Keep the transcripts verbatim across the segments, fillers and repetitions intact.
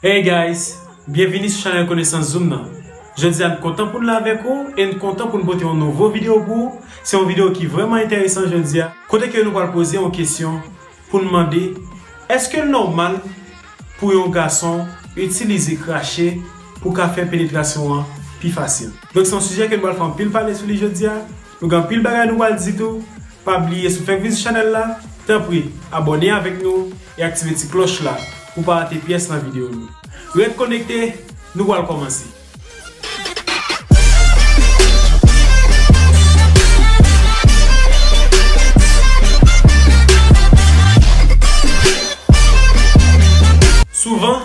Hey guys, byenvini sou chanèl Konesans Zoom nan. Jodi a n kontan pou n la avèk ou e n kontan pou n pote yon nouvo videyo pou ou. Se yon videyo ki vrèman enteresan jodi a, kote ke nou pral poze yon kesyon pou n mande, èske l nòmal pou yon gason itilize krache pou ka fè penetrasyon an pi fasil? Donk se yon sijè ke nou pral fè anpil pale sou li jodi a. Nou gen anpil bagay nou pral di tou. Pa bliye, si w fèk vin sou chanèl la, tanpri abòne avèk nou e aktive ti klòch la pou w pa rate pyès nan videyo nou. Ret konekte, nou pral kòmanse. Souvan,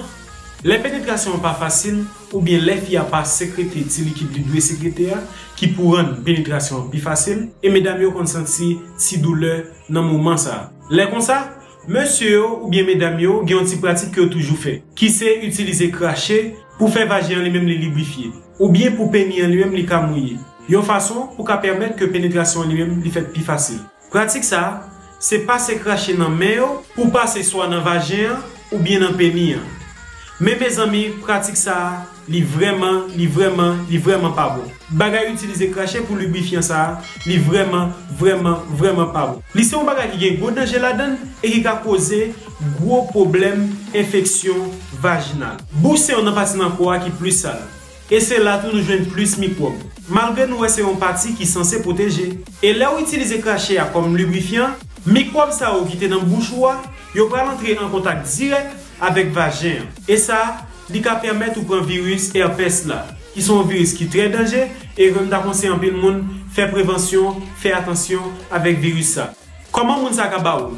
lè penetrasyon an pa fasil, oubyen lè fi a pa sekrete ti likid li dwe sekrete a, ki pou rann penetrasyon an pi fasil, e medam yo konn santi ti doulè nan moman sa a. Lè konsa, mesye yo oubyen medam yo gen yon ti pratik ke yo toujou fè, ki se itilize krache pou fè vajen an li menm li librifye, oubyen pou peni an li menm li ka mouye, yon fason pou ka pèmèt ke penetrasyon an li menm li fèt pi fasil. Pratik sa a, se pase krache nan men yo pou pase swa nan vajen an oubyen nan peni an. Men mezanmi, pratik sa a, li vrèman, li vrèman, li vrèman pa bon. Bagay itilize krache pou librifyan sa a, li vrèman, vrèman, vrèman pa bon. Li se yon bagay ki gen gwo danje ladan l e ki ka koze gwo pwoblèm enfeksyon vajinal. Bouch se youn nan pati nan kò a ki plis sal. E se la tou nou jwenn plis mikwòb. Malgre nou wè se yon pati ki sanse pwoteje. E lè w itilize krache a kòm librifyan, mikwòb sa yo ki te nan bouch ou a, yo pral antre an kontak dirèk avèk vajen an. E sa, li ka pèmèt ou pran viris èpès la, ki se yon viris ki trè danje, e ke m ta konseye anpil moun fè prevansyon, fè atansyon avèk viris sa. Kòman moun sa ka ba ou l?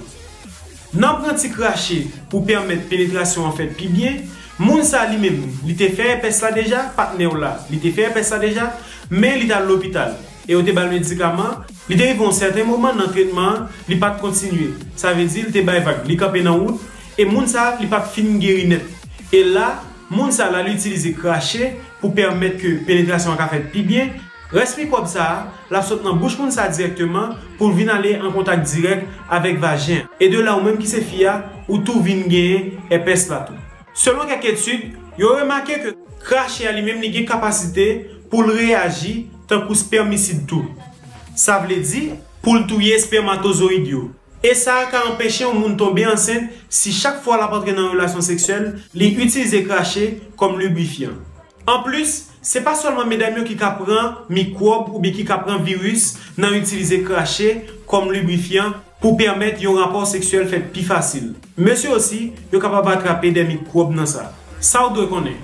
Nan pran ti krache pou pèmèt penetrasyon an fèt pi byen, moun sa li menm, li te fè èpès la deja, patnè w la, li te fè èpès la deja, men li t al lopital e yo te ba l medikaman, li te rive yon sèten moman nan tretman an, li pa t kontinye. Sa vle di, li te bay vag, li kanpe nan wout, e moun sa, li pa t fin geri nèt. E la, moun sa la, li itilize krache pou pèmèt ke penetrasyon an ka fèt pi byen. Rès mikwòb sa a, l ap sot nan bouch moun sa dirèkteman pou l vin ale an kontak dirèk avèk vajen an. E de la, ou menm ki se fi a, ou tou vin genyen èpès la tou. Selon kèk etid, yo remake ke krache a li menm li gen kapasite pou l reyaji tankou spèmisid tou. Sa vle di, pou l touye espèmatozoyid yo. E sa a ka anpeche yon moun tonbe ansent si chak fwa l ap antre nan relasyon seksyèl, li itilize krache kòm librifyan. Anplis, se pa sèlman medam yo ki ka pran mikwòb oubyen ki ka pran viris nan itilize krache kòm librifyan pou pèmèt yon rapò seksyèl fèt pi fasil. Mesye osi, yo kapab atrape de mikwòb nan sa. Sa w dwe konnen.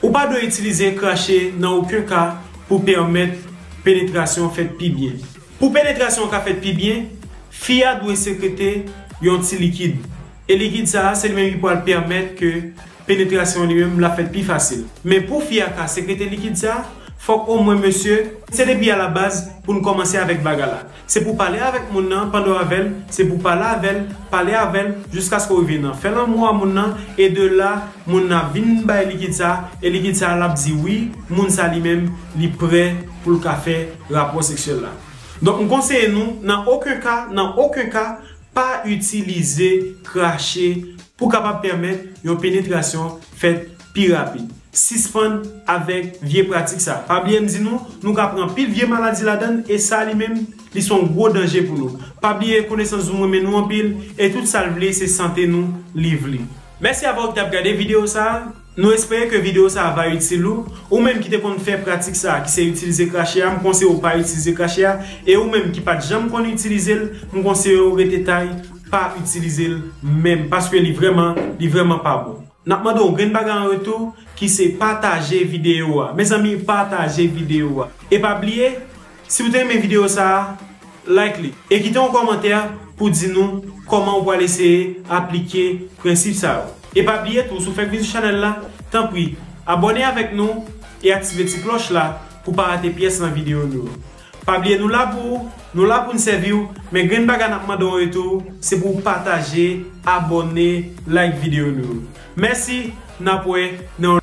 Ou pa dwe itilize krache nan okenn ka pou pèmèt penetrasyon fèt pi byen. Pou penetrasyon an ka fèt pi byen, fi a dwe sekrete yon ti likid. E likid sa a, se li menm ki pral pèmèt ke penetrasyon li menm l ap fèt pi fasil. Men pou fi a ka sekrete likid sa a, fòk omwen mesye, se depi alabaz pou n kòmanse avèk bagay la. Se pou pale avèk moun nan pandan w avè l, se pou pale avè l, pale avè l, jiskaske w rive nan fè lanmou a moun nan, e de la, moun nan vin bay likid sa, e likid sa l ap di wi, moun sa li menm, li prè pou l ka fè rapò seksyèl la. Donk, m konseye nou, nan okenn ka, nan okenn ka, pa itilize krache pou kapab pèmèt yon penetrasyon fèt pi rapid. Sispann avèk vye pratik sa. Pa bliye m di nou, nou ka pran anpil vye maladi ladan l, e sa li menm, li se yon gwo danje pou nou. Pa bliye, Konesans Zoom renmen nou anpil, e tout sa l vle, se sante nou, li vle. Mèsi avè w ki t ap gade videyo sa a. Nou espere ke videyo sa a va itil ou. Ou menm ki te konn fè pratik sa a, ki se itilize krache a, m konseye w pa itilize krache a. E ou menm ki pa t janm konn itilize l, m konseye w rete tay, pa itilize l menm, paske li vrèman, li vrèman pa bon. N ap mande w yon grenn bagay an retou, ki se pataje videyo a. Mezanmi, pataje videyo a. E pa bliye, si w te renmen videyo sa a, like li. E kite yon kòmantè pou di nou kòman w pral eseye aplike prensip sa yo. E pa bliye tou, si w fèk vin sou chanèl la, tanpri, abòne avèk nou e aktive ti klòch la pou w pa rate pyès nan videyo nou yo. Pa bliye, nou la pou ou, nou la pou n sèvi w, men grenn bagay n ap mande w an retou, se pou w pataje, abòne, like videyo nou yo. Mèsi, n ap wè nan yon